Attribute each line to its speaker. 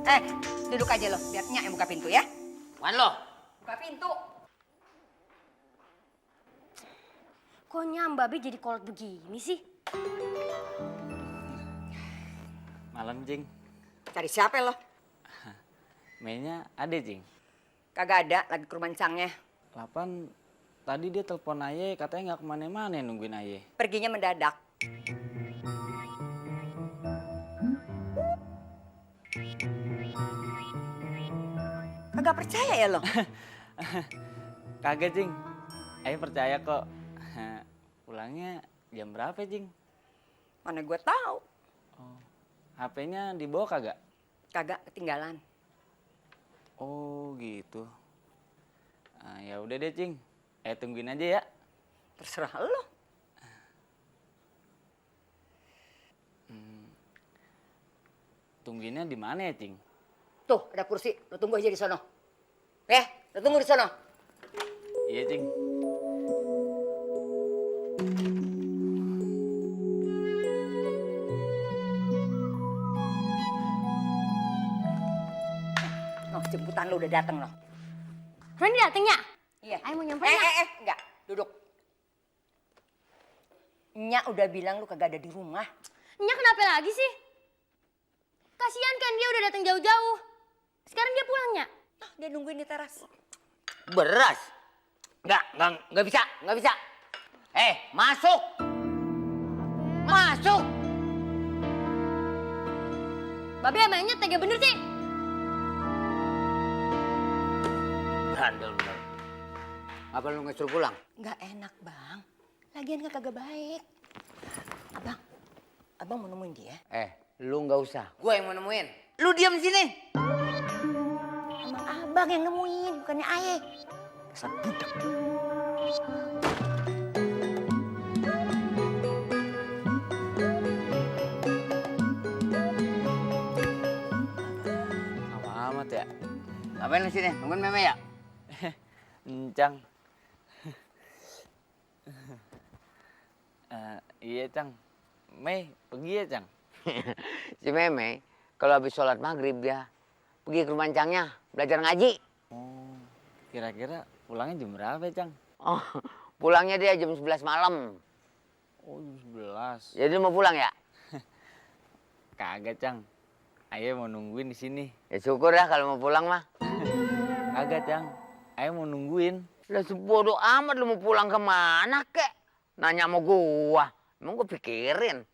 Speaker 1: Eh, duduk aja lo, biar Nyak yang buka pintu ya.
Speaker 2: Wan lo.
Speaker 1: Buka pintu.
Speaker 3: Kok Mbak Be jadi kolot begini sih?
Speaker 4: Malam, Cing.
Speaker 1: Cari siapa lo?
Speaker 4: Mainnya ada, Cing.
Speaker 1: Kagak ada, lagi ke rumah Cangnya.
Speaker 4: Lapan, tadi dia telepon Aye, katanya nggak kemana-mana nungguin Aye.
Speaker 1: Perginya mendadak. Kagak percaya ya lo?
Speaker 4: Kagak, Cing. Aye percaya kok. Pulangnya jam berapa, Cing?
Speaker 1: Mana gue tahu.
Speaker 4: Oh, HP-nya dibawa kagak?
Speaker 1: Kagak, ketinggalan.
Speaker 4: Oh, gitu. Ya udah deh, Cing. Aye tungguin aja ya.
Speaker 1: Terserah lo.
Speaker 4: Tungguinnya di mana ya, Cing?
Speaker 1: Tuh, ada kursi. Lo tunggu aja di sono. Lo tunggu di sono.
Speaker 4: Iya, Cing.
Speaker 1: Oh, jemputan lo udah dateng lo.
Speaker 3: Rani datengnya?
Speaker 1: Iya.
Speaker 3: Ayo mau nyamperin
Speaker 1: Enggak. Duduk. Nyak udah bilang lu kagak ada di rumah.
Speaker 3: Nya kenapa lagi sih? Kasihan kan dia udah datang jauh-jauh. Sekarang dia pulang, Nya.
Speaker 1: Ah, dia nungguin di teras.
Speaker 2: Beras. Nggak bisa. Masuk. Masuk.
Speaker 3: Mbak Be emangnya tega bener sih?
Speaker 2: Bandel bener. Apa lu nggak suruh pulang?
Speaker 1: Nggak enak, Bang. Lagian kan kagak baik. Abang mau nemuin dia?
Speaker 2: Lu nggak usah. Gue yang mau nemuin. Lu diam sini.
Speaker 1: Emang abang yang nemuin, bukannya Aye. Dasar budak.
Speaker 4: Lama amat ya.
Speaker 2: Ngapain lu sini? Nungguin meme ya?
Speaker 4: Encang. Iya, Cang. Mei, pergi ya, Cang?
Speaker 2: Si meme kalau habis sholat maghrib dia pergi ke rumah Cangnya belajar ngaji.
Speaker 4: Oh, kira-kira pulangnya jam berapa, Cang?
Speaker 2: Oh, pulangnya dia jam 11 malam.
Speaker 4: Oh, jam 11.
Speaker 2: Jadi lu mau pulang ya?
Speaker 4: Kagak, Cang. Aye mau nungguin di sini.
Speaker 2: Ya syukur ya kalau mau pulang mah.
Speaker 4: Kagak, Cang. Aye mau nungguin.
Speaker 2: Lah sebodoh amat lu mau pulang kemana kek? Nanya sama gua. Emang gua pikirin.